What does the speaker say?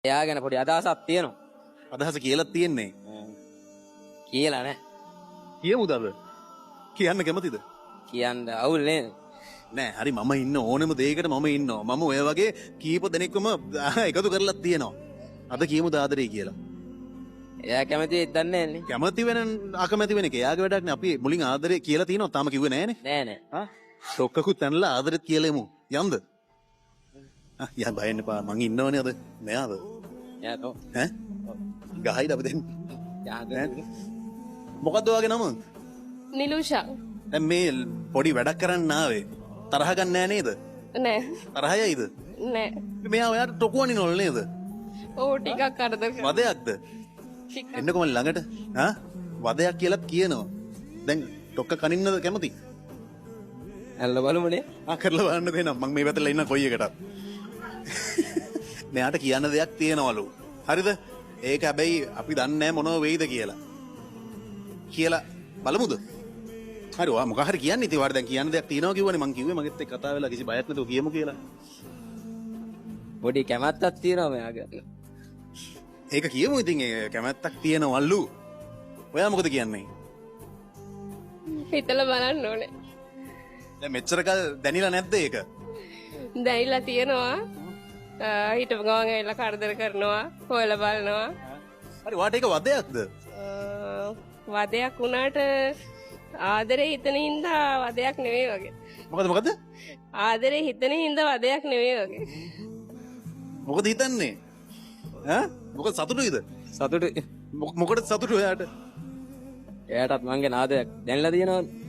එයා ගැන පොඩි අදහසක් තියෙනවා. අදහස කියලා තියෙන්නේ. කියලා නෑ. කියමුද අද? කියන්න කැමතිද? කියන්න අවුල් නේද? නෑ, හරි, මම ඉන්න ඕනම දෙයකට මම ඉන්නවා. මම ඔය වගේ කීප දෙනෙක්වම එකතු කරලා තියෙනවා. අද කියමුද ආදරේ කියලා? එයා කැමති වෙයිද දන්නේ නෑනේ. කැමති වෙන අකමැති වෙන එක එයාගේ වැඩක් නේ. අපි මුලින් ආදරේ කියලා තියෙනවා. තාම කිව්වේ නෑනේ. නෑ නෑ. ආ, ටොක්කකුත් ඇනලා ආදරෙත් කියලා එමු. යන්ද? ආ, යන්, බය වෙන්න එපා. මං ඉන්නවනේ අද. මෙයාද? එයා තෝ. ඈ? ගහයිද අපි දෙන්න? යා. මොකද්ද ඔයාගේ නම? නිලූෂා. දැන් මේ පොඩි වැඩක් කරන්න ආවේ. තරහ ගන්න නෑ නේද? නෑ. තරහ යයිද? නෑ. මෙයා ඔයාට ටොකු අනිනවලු නේද? ඔව්, ටිකක් කරදර කරනවා. වදයක්ද? ටිකක්. එන්නකො මන් ළඟට. ආ? වදයක් කියලාත් කියනවා. දැන් ටොක්ක කනින්නද කැමති? ඇල්ල බලමුනේ. ආ, කරලා බලන්නකෝ එහෙනම්. මං මේ පැත්තට ඉන්න කොයි එකටත්. මෙයාට කියන්න දෙයක් තියෙනවලු. හරිද? ඒක හැබැයි අපි දන්නේ නෑ මොනව වෙයිද කියලා. කියලා බලමුද? හරි, ඔයා මොකක් හරි කියන්න ඉතින්. ඔයාට දැන් කියන්න දෙයක් තියෙනවා කිව්වනේ. මං කිව්වේ මගෙත් එක්ක කතා වෙලා කිසි බයක් නැතුව කියමු කියලා. පොඩි කැමැත්තක් තියෙනවා මෙයාගේ. ඒක කියමු ඉතින්, ඒ කැමැත්තක් තියෙනවලු. ඔයා මොකද කියන්නේ? හිතලා බලන්න ඕනේ. දැන් මෙච්චර කල් දැනිලා නැද්ද ඒක? දැනිලා තියෙනවා. හිටපු ගමන් ඇවිල්ලා කරදර කරනවා, හොයලා බලනවා. හරි, ඔයාට ඒක වදයක්ද? වදයක් වුණාට ආදරේ හිතන හින්දා වදයක් නෙවෙයි වගේ. මොකද මොකද? ආදරේ හිතන හින්දා වදයක් නෙවෙයි වගේ. මොකද හිතන්නේ? ඈ? මොකද, සතුටුයිද? සතුටුයි. මොකටද සතුටු ඔයාට? එයාටත් මං ගැන ආදරයක් දැනලා තියෙනවනේ.